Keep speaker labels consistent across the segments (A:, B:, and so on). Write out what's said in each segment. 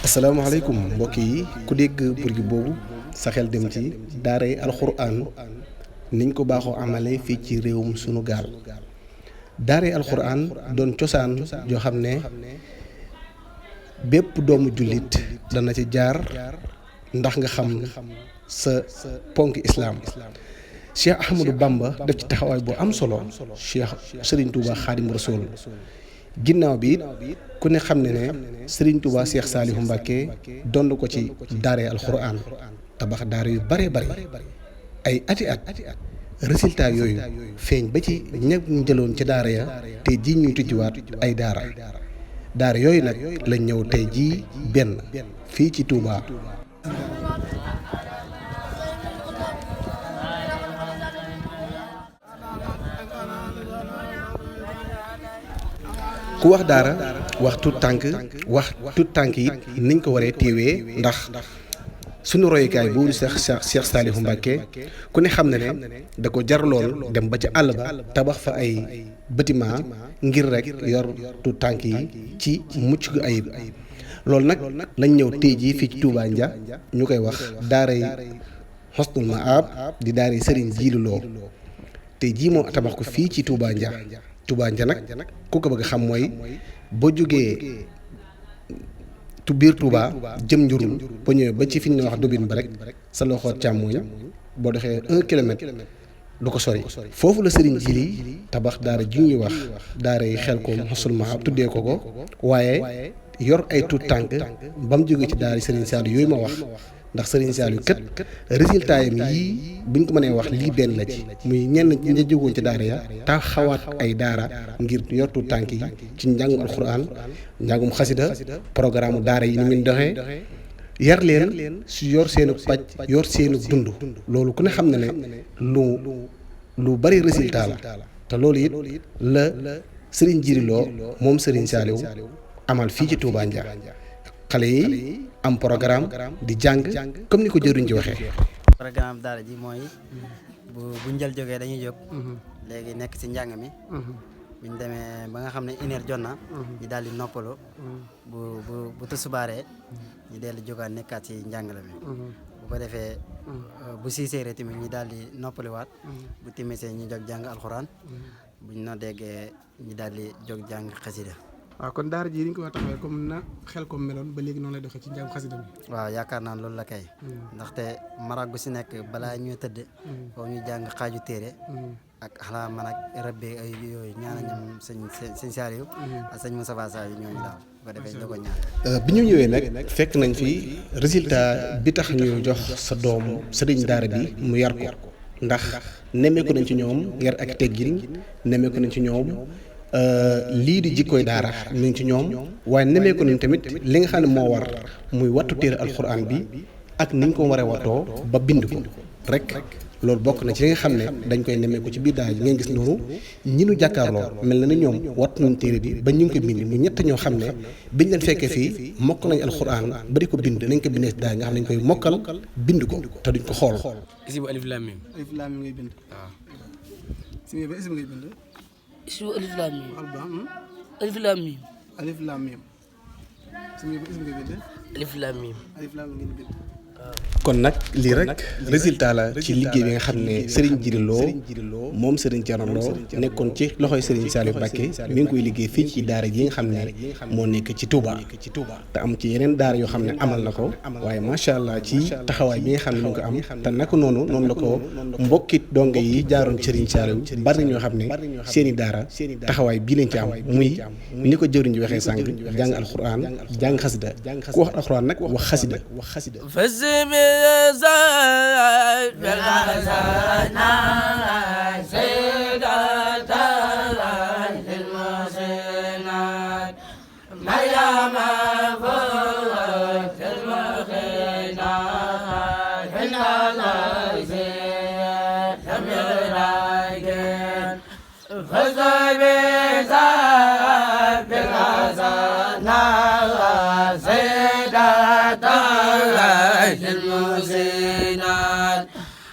A: asalaamaaleykum mbokk yi ku dégg burgi boobu sa xel dem ci daaray alxuraan niñ ko baaxoo amale fii ci réewum sunu gaal daaray alxuraan doon cosaan joo xam ne bépp doomu jullit dana ci jaar ndax nga xam sa ponk islaam Cheikh Ahmadou Bamba def ci taxawaay bu am solo Cheikh Serigne Touba Xaadim Rasoul ginnaaw bi ku ne xam ne ne Serigne Touba Cheikh Saliou Mbacké dond ko ci daaray alxuraan tabax daara yu bare bare ay ati at résultat yooyu feeñ ba ci ña jëloon ci daara ya te ji ñuy tijjiwaat ay daara yooyu nag lañ ñëw tey jii benn fii ci Touba. ku wax daara wax tut tànk it niñ ko waree téewee ndax sunu royukaay bu Cheikh Saliou Mbacké ku ne xam ne da ko jar lool dem ba ca àll ba tabax fa ay bâtiment ngir rek yor tut tànk yi ci mucc gu ayib loolu nag lañ ñëw tey jii fii ci Touba Ndia ñu koy wax daaray Husnul Maab di daaray Serigne Djily Lo tey jii moo tabax ko fii ci Touba Ndia nag ku ko bëgg xam mooy boo jógee biir Touba jëm njurul ba ñëwee ba ci fi ñu wax dubin ba rek sa loxo càmmooñ boo doxee 1 kilomètre du ko sori foofu la Serigne Djily tabax daara ji ñuy wax daara yi Xelkom Husnul Maab tuddee ko waaye yor ay tuut tànk ba mu jógee ci daara Serigne Saliou yooyu ma wax ndax Serigne Saliou kat résultat yam yii buñ ko mënee wax lii benn la ci muy ñenn ña jógoon ci daara ya taxawaat ay daara ngir yor tuut tànk yi ci njàngum alxuraan njàngum xasida programme daara yi ni muy doxee yar leen su yor seenu paj yor seenu dund loolu ku ne xam na ne lu bari résultat la te loolu it la Serigne Djily Lo moom Serigne Saliou amal fii ci Touba Ndia xale yi am programme di jàng comme ni ko jëriñ ci waxee.
B: programme daara ji mooy bu njël jógee dañuy jóg. léegi nekk ci njàng mi. bu ñu demee ba nga xam ne une heure jot na. ñu daal di noppalu. bu tusubaaree ñu dellu jógaat nekkaat ci njàngale mi. bu ko defee bu 6 heures tamit ñu daal di noppaliwaat. bu timisee ñu jóg jàng alxuraan. bu ñu no déggee ñu daal di jóg jàng xasida.
C: waaw kon daara ji ni ñu ko war a taxawee comme na Xelkom meloon ba léegi noonu lay doxee ci njàng xasida mi.
B: waaw yaakaar naa loolu la kay. ndaxte maraag bu si nekk balaa ñuy tëdd. foofu ñu jàng xaaju téere. ak xalaa man ak rëbbe ay yooyu ñaana ñam sëñ Saliou. ak sëñ Moustapha Sall ñooñu daal bu ko defee ñu ko ñaan.
A: bi ñu ñëwee nag fekk nañ fi résultat bi tax ñu jox sa doom sëriñ daara bi mu yar ko ndax nemmeeku nañ ci ñoom yar ak teggin nemmeeku nañ ci ñoom. lii di jikkooy daara mi ngi ci ñoom waaye nemeeku nañ tamit li nga xam ne moo war muy wattu téere alxuraan bi ak ni ñu ko waree wattoo ba bind ko rek loolu bokk na ci li nga xam ne dañ koy nemeeku ci biir daara ji ngeen gis noonu ñi nu jàkkaarloo mel na ni ñoom wattu nañ téere bi ba ñu ngi ko bind mu ñett ñoo xam ne biñ leen fekkee fii mokk nañ alxuraan ba di ko bind nañ ko bindee si daara nga xam ne dañ koy mokkal bind ko te duñ ko xool.
D: isibu alif lam mim.
C: alif lam mim ngay bind.
D: waaw.
C: ismu ngay bind.
E: ismu alif lam mim.
C: alif lam mim. alif lam mim. ismu ngay bind.
E: alif lam mim.
C: alif lam mim ngeen bind.
A: kon nag lii rek résultat la ci liggéey bi nga xam ne Serigne Djily Lo moom Serigne Thierno Lo nekkoon ci loxoy Serigne Saliou Mbacké mi ngi koy liggéey fii ci daara ji nga xam ne moo nekk ci Touba te am ci yeneen daara yoo xam ne amal na ko waaye macha allah ci taxawaay bi nga xam ne mu ngi ko am te naka noonu la ko mbokkit donga yi jaaroon Serigne Saliou bari ñoo xam ne seen i daara taxawaay bii lañ ci am muy ni ko jëriñ ji waxee sànq jàng alxuraan jàng xasida ku wax alxuraan nag wax xasida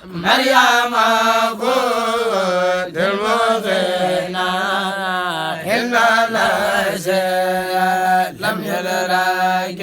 F: مريم فوت المغنى إلا لا لم يلرك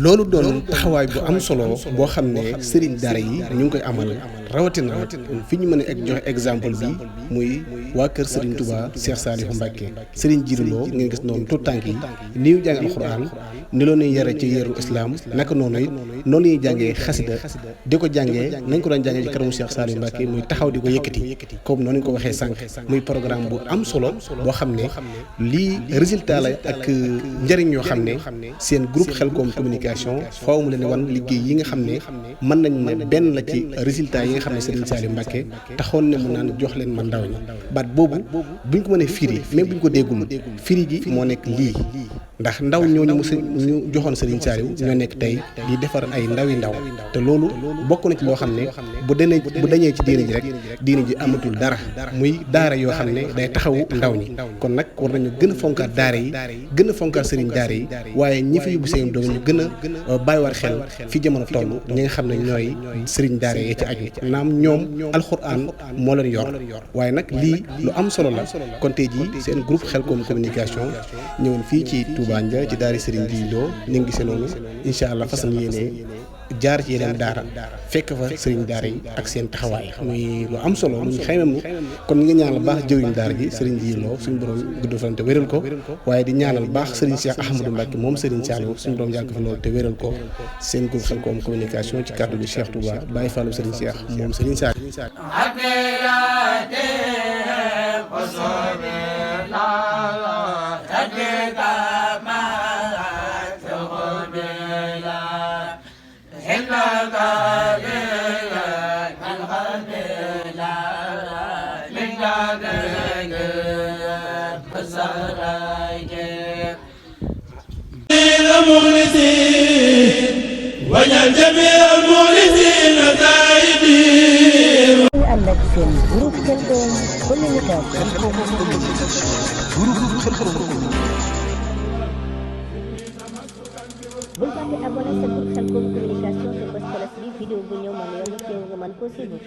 A: loolu doon taxawaay bu am solo boo xam ne sëriñ daara yi ñu ngi koy amal rawatina fi ñu mën a joxe exemple bi muy waa kër Serigne Touba Cheikh Saliou Mbacké Serigne Djirilo ngeen gis noonu tout tànk yi ni ñu jàng alxuraan ni loo ñuy yare ci yarul islam naka noonu it noonu ñuy jàngee xasida di ko jàngee nañ ko doon jàngee ci kanamu Cheikh Saliou Mbacké muy taxaw di ko yëkkati comme noonu ñu ko waxee sànq muy programme bu am solo boo xam ne lii résultat la ak njëriñ yoo xam ne seen groupe Khelcom communication faaw mu leen wan liggéey yi nga xam ne mën nañ ne benn la ci résultat yi nga xam ne Serigne Saliou Mbacké taxoon ne mu naan jox leen ma ndaw ñi baat boobu buñ ko mënee firi même buñ ko déggul firi gi moo nekk lii ndax ndaw ñooñu ñu joxoon Serigne Saliou ñoo nekk tey di defar ay ndawi ndaw te loolu bokk na ci loo xam ne bu dañee ci diine ji rek diine ji amatul dara muy daara yoo xam ne day taxawu ndaw ñi kon nag war nañu gën a fonkaat daara yi gën a fonkaat Serigne daara yi waaye ñi fi yóbbu seen doom ñu gën a bàyyiwaat xel fi jamono toll ñi nga xam ne ñooy Serigne daara yi ci aju naam ñoom alxuraan moo leen yor waaye nag lii lu am solo la kon tey jii seen groupe Khelcom communication ñëwoon fii ci Touba Ndia ci daari Serigne Djirilo ni ngi gisee noonu incha allah fas yéene jaar ci yeneen daara fekk fa Serigne daara yi ak seen taxawaay muy lu am solo lu ñu xayma kon ñu ngi ñaanal baax jëwriñ daara ji Serigne Djirilo suñu borom gudd fan te wéral ko waaye di ñaanal baax Serigne Cheikh Ahmadou Mbacké moom Serigne Saliou suñu borom yàgg fa loolu te wéral ko seen groupe Khelcom communication ci kàddu bi Cheikh Touba Baye Fallou Serigne Cheikh moom Serigne Saliou
F: wajal jamii al-muxlisiin taa'ibiin.
D: ànd ak seen groupe Khelcom communication. bul fàtte abonné sa groupe Khelcom communication te bës cloche bi vidéo bu ñëw mën yomb ci nga mën koo suivre.